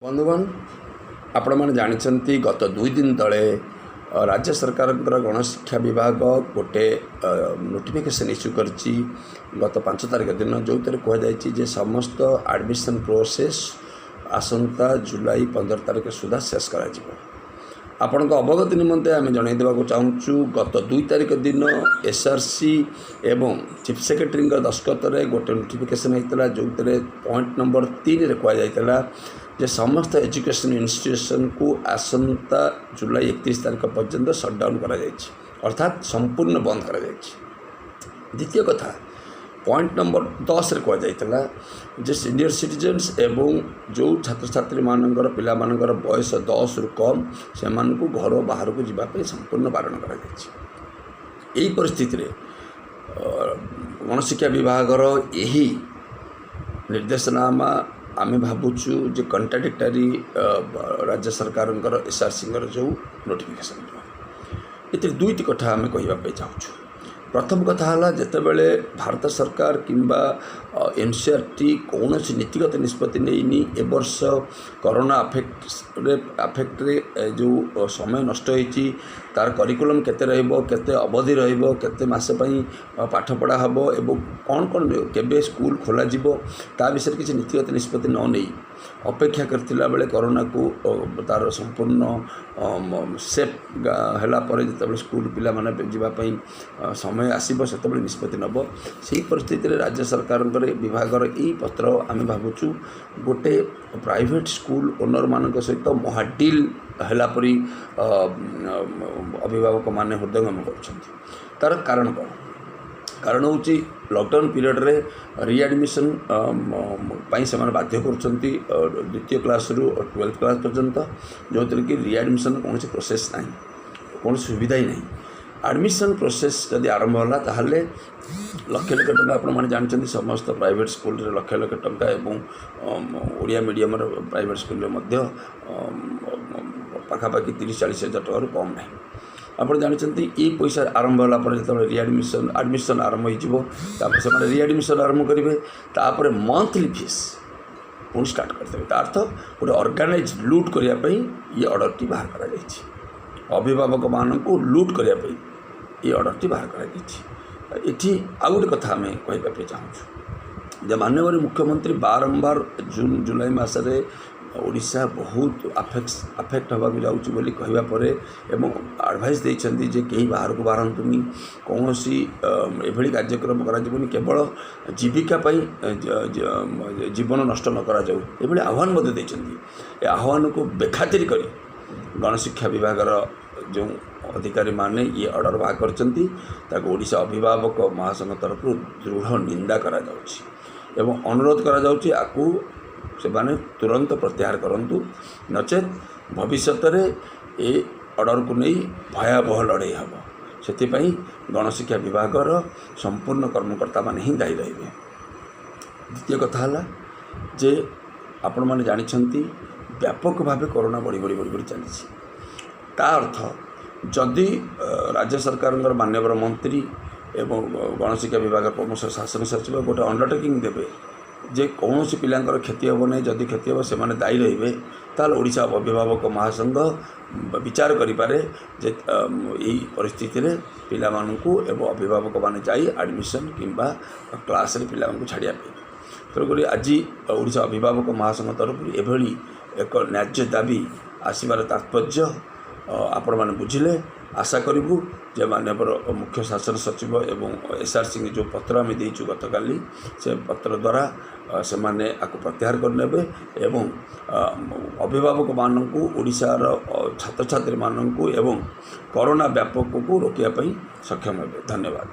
ବନ୍ଧୁଗଣ, ଆପଣମାନେ ଜାଣିଛନ୍ତି, ଗତ 2 ଦିନ ତଳେ ରାଜ୍ୟ ସରକାରଙ୍କର ଗଣଶିକ୍ଷା ବିଭାଗ ଗୋଟେ ନୋଟିଫିକେସନ୍ ଇସ୍ୟୁ କରିଛି ଗତ 5 ତାରିଖ ଦିନ, ଯେଉଁଥିରେ କୁହାଯାଇଛି ଯେ ସମସ୍ତ ଆଡ଼ମିସନ୍ ପ୍ରୋସେସ୍ ଆସନ୍ତା ଜୁଲାଇ 15 ତାରିଖ ସୁଦ୍ଧା ଶେଷ କରାଯିବ। ଆପଣଙ୍କ ଅବଗତି ନିମନ୍ତେ ଆମେ ଜଣାଇ ଦେବାକୁ ଚାହୁଁଛୁ, ଗତ 2 ତାରିଖ ଦିନ ଏସ୍ଆର୍ସି ଏବଂ ଚିଫ୍ ସେକ୍ରେଟାରୀଙ୍କ ଦସ୍ତଖତରେ ଗୋଟେ ନୋଟିଫିକେସନ୍ ହେଇଥିଲା, ଯେଉଁଥିରେ ପଏଣ୍ଟ ନମ୍ବର 3ରେ କୁହାଯାଇଥିଲା ଯେ ସମସ୍ତ ଏଜୁକେସନ୍ ଇନଷ୍ଟିଟ୍ୟୁସନ୍କୁ ଆସନ୍ତା ଜୁଲାଇ 31 ତାରିଖ ପର୍ଯ୍ୟନ୍ତ ସଟ୍ଡାଉନ୍ କରାଯାଇଛି, ଅର୍ଥାତ୍ ସମ୍ପୂର୍ଣ୍ଣ ବନ୍ଦ କରାଯାଇଛି। ଦ୍ୱିତୀୟ କଥା, ପଏଣ୍ଟ ନମ୍ବର 10ରେ କୁହାଯାଇଥିଲା ଯେ ସିନିୟର ସିଟିଜେନ୍ସ ଏବଂ ଯେଉଁ ଛାତ୍ରଛାତ୍ରୀମାନଙ୍କର, ପିଲାମାନଙ୍କର ବୟସ 10ରୁ କମ୍, ସେମାନଙ୍କୁ ଘର ବାହାରକୁ ଯିବା ପାଇଁ ସମ୍ପୂର୍ଣ୍ଣ ବାରଣ କରାଯାଇଛି। ଏହି ପରିସ୍ଥିତିରେ ଗଣଶିକ୍ଷା ବିଭାଗର ଏହି ନିର୍ଦ୍ଦେଶନାମା ଆମେ ଭାବୁଛୁ ଯେ କଣ୍ଟ୍ରାଡିକ୍ଟାରୀ ରାଜ୍ୟ ସରକାରଙ୍କର ଏସ୍ଆର୍ସିଙ୍କର ଯେଉଁ ନୋଟିଫିକେସନ୍। ଏଥିରେ ଦୁଇଟି କଥା ଆମେ କହିବା ପାଇଁ ଚାହୁଁଛୁ। ପ୍ରଥମ କଥା ହେଲା, ଯେତେବେଳେ ଭାରତ ସରକାର କିମ୍ବା ଏନ୍ସିଇଆର୍ଟି କୌଣସି ନୀତିଗତ ନିଷ୍ପତ୍ତି ନେଇନି, ଏ ବର୍ଷ କରୋନା ଆଫେକ୍ଟରେ ଯେଉଁ ସମୟ ନଷ୍ଟ ହେଇଛି, ତାର କରିକୁଲମ୍ କେତେ ରହିବ, କେତେ ଅବଧି ରହିବ, କେତେ ମାସ ପାଇଁ ପାଠପଢ଼ା ହେବ ଏବଂ କ'ଣ କ'ଣ, କେବେ ସ୍କୁଲ ଖୋଲାଯିବ, ତା ବିଷୟରେ କିଛି ନୀତିଗତ ନିଷ୍ପତ୍ତି ନ ନେଇ ଅପେକ୍ଷା କରିଥିଲା ବେଳେ କରୋନାକୁ ତାର ସମ୍ପୂର୍ଣ୍ଣ ସେଫ୍ ହେଲା ପରେ ଯେତେବେଳେ ସ୍କୁଲ ପିଲାମାନେ ଯିବା ପାଇଁ ସମୟ ଆସିବ, ସେତେବେଳେ ନିଷ୍ପତ୍ତି ନେବ। ସେହି ପରିସ୍ଥିତିରେ ରାଜ୍ୟ ସରକାରଙ୍କର ବିଭାଗର ଏଇ ପତ୍ର ଆମେ ଭାବୁଛୁ ଗୋଟେ ପ୍ରାଇଭେଟ୍ ସ୍କୁଲ ଓନରମାନଙ୍କ ସହିତ ମହା ଡିଲ୍ ହେଲା ପରି ଅଭିଭାବକମାନେ ହୃଦୟଙ୍ଗମ କରୁଛନ୍ତି। ତା'ର କାରଣ କ'ଣ? କାରଣ ହେଉଛି, ଲକଡାଉନ୍ ପିରିୟଡ଼ରେ ରିଆଡ଼ମିସନ୍ ପାଇଁ ସେମାନେ ବାଧ୍ୟ କରୁଛନ୍ତି ଦ୍ୱିତୀୟ କ୍ଲାସ୍ରୁ 12th class ପର୍ଯ୍ୟନ୍ତ, ଯେଉଁଥିରେ କି ରିଆଡ଼ମିସନ୍ କୌଣସି ପ୍ରୋସେସ୍ ନାହିଁ, କୌଣସି ସୁବିଧା ହିଁ ନାହିଁ। ଆଡ଼ମିସନ୍ ପ୍ରୋସେସ୍ ଯଦି ଆରମ୍ଭ ହେଲା, ତାହେଲେ ଲକ୍ଷ ଲକ୍ଷ ଟଙ୍କା, ଆପଣମାନେ ଜାଣିଛନ୍ତି, ସମସ୍ତ ପ୍ରାଇଭେଟ୍ ସ୍କୁଲରେ ଲକ୍ଷ ଲକ୍ଷ ଟଙ୍କା ଏବଂ ଓଡ଼ିଆ ମିଡ଼ିୟମର ପ୍ରାଇଭେଟ୍ ସ୍କୁଲରେ ମଧ୍ୟ ପାଖାପାଖି 30-40 ହଜାର ଟଙ୍କାରୁ କମ୍ ନାହିଁ। ଆପଣ ଜାଣିଛନ୍ତି, ଏଇ ପଇସା ଆରମ୍ଭ ହେଲା ପରେ ଯେତେବେଳେ ଆଡ଼ମିସନ୍ ଆରମ୍ଭ ହୋଇଯିବ, ତାପରେ ସେମାନେ ରିଆଡ଼ମିସନ୍ ଆରମ୍ଭ କରିବେ, ତାପରେ ମନ୍ଥଲି ଫିସ୍ ପୁଣି ଷ୍ଟାର୍ଟ କରିଦେବେ। ତା ଅର୍ଥ ଗୋଟେ ଅର୍ଗାନାଇଜ୍ ଲୁଟ୍ କରିବା ପାଇଁ ଇଏ ଅର୍ଡ଼ରଟି ବାହାର କରାଯାଇଛି। ଅଭିଭାବକମାନଙ୍କୁ ଲୁଟ୍ କରିବା ପାଇଁ ଏ ଅର୍ଡ଼ରଟି ବାହାର କରାଯାଇଛି। ଏଠି ଆଉ ଗୋଟେ କଥା ଆମେ କହିବା ପାଇଁ ଚାହୁଁଛୁ ଯେ ମାନ୍ୟବର ମୁଖ୍ୟମନ୍ତ୍ରୀ ବାରମ୍ବାର ଜୁନ୍ ଜୁଲାଇ ମାସରେ ଓଡ଼ିଶା ବହୁତ ଆଫେକ୍ଟ ହେବାକୁ ଯାଉଛି ବୋଲି କହିବା ପରେ ଏବଂ ଆଡ଼ଭାଇସ୍ ଦେଇଛନ୍ତି ଯେ କେହି ବାହାରକୁ ବାହାରନ୍ତୁନି, କୌଣସି ଏଭଳି କାର୍ଯ୍ୟକ୍ରମ କରାଯିବନି, କେବଳ ଜୀବିକା ପାଇଁ ଜୀବନ ନଷ୍ଟ ନ କରାଯାଉ, ଏଭଳି ଆହ୍ୱାନ ମଧ୍ୟ ଦେଇଛନ୍ତି। ଏ ଆହ୍ୱାନକୁ ବେଖାତିର କରି ଗଣଶିକ୍ଷା ବିଭାଗର ଯେଉଁ ଅଧିକାରୀମାନେ ଇଏ ଅର୍ଡ଼ର ବାହାର କରିଛନ୍ତି, ତାକୁ ଓଡ଼ିଶା ଅଭିଭାବକ ମହାସଂଘ ତରଫରୁ ଦୃଢ଼ ନିନ୍ଦା କରାଯାଉଛି ଏବଂ ଅନୁରୋଧ କରାଯାଉଛି, ଆକୁ ସେମାନେ ତୁରନ୍ତ ପ୍ରତ୍ୟାହାର କରନ୍ତୁ, ନଚେତ୍ ଭବିଷ୍ୟତରେ ଏ ଅର୍ଡ଼ରକୁ ନେଇ ଭୟାବହ ଲଢ଼େଇ ହେବ। ସେଥିପାଇଁ ଗଣଶିକ୍ଷା ବିଭାଗର ସମ୍ପୂର୍ଣ୍ଣ କର୍ମକର୍ତ୍ତାମାନେ ହିଁ ଦାୟୀ ରହିବେ। ଦ୍ୱିତୀୟ କଥା ହେଲା ଯେ ଆପଣମାନେ ଜାଣିଛନ୍ତି, ବ୍ୟାପକ ଭାବେ କରୋନା ବଢ଼ି ବଢ଼ି ବଢ଼ି ବଢ଼ି ଚାଲିଛି। ତା ଅର୍ଥ, ଯଦି ରାଜ୍ୟ ସରକାରଙ୍କର ମାନ୍ୟବର ମନ୍ତ୍ରୀ ଏବଂ ଗଣଶିକ୍ଷା ବିଭାଗ ପ୍ରମୁଖ ଶାସନ ସଚିବ ଗୋଟେ ଅଣ୍ଡରଟେକିଂ ଦେବେ ଯେ କୌଣସି ପିଲାଙ୍କର କ୍ଷତି ହେବ ନାହିଁ, ଯଦି କ୍ଷତି ହେବ ସେମାନେ ଦାୟୀ ରହିବେ, ତାହେଲେ ଓଡ଼ିଶା ଅଭିଭାବକ ମହାସଂଘ ବିଚାର କରିପାରେ ଯେ ଏହି ପରିସ୍ଥିତିରେ ପିଲାମାନଙ୍କୁ ଏବଂ ଅଭିଭାବକମାନେ ଯାଇ ଆଡ଼ମିସନ୍ କିମ୍ବା କ୍ଲାସ୍ରେ ପିଲାମାନଙ୍କୁ ଛାଡ଼ିବା ପାଇଁ। ତେଣୁକରି ଆଜି ଓଡ଼ିଶା ଅଭିଭାବକ ମହାସଂଘ ତରଫରୁ ଏଭଳି ଏକ ନ୍ୟାଯ୍ୟ ଦାବି ଆସିବାର ତାତ୍ପର୍ଯ୍ୟ ଆପଣମାନେ ବୁଝିଲେ। ଆଶା କରିବୁ ଯେ ମାନ୍ୟବର ମୁଖ୍ୟ ଶାସନ ସଚିବ ଏବଂ ଏସ୍ଆର୍ସି ଯେଉଁ ପତ୍ର ଆମେ ଦେଇଛୁ ଗତକାଲି, ସେ ପତ୍ର ଦ୍ୱାରା ସେମାନେ ଆକୁ ପ୍ରତ୍ୟାହାର କରିନେବେ ଏବଂ ଅଭିଭାବକମାନଙ୍କୁ, ଓଡ଼ିଶାର ଛାତ୍ରଛାତ୍ରୀମାନଙ୍କୁ ଏବଂ କରୋନା ବ୍ୟାପକକୁ ରୋକିବା ପାଇଁ ସକ୍ଷମ ହେବେ। ଧନ୍ୟବାଦ।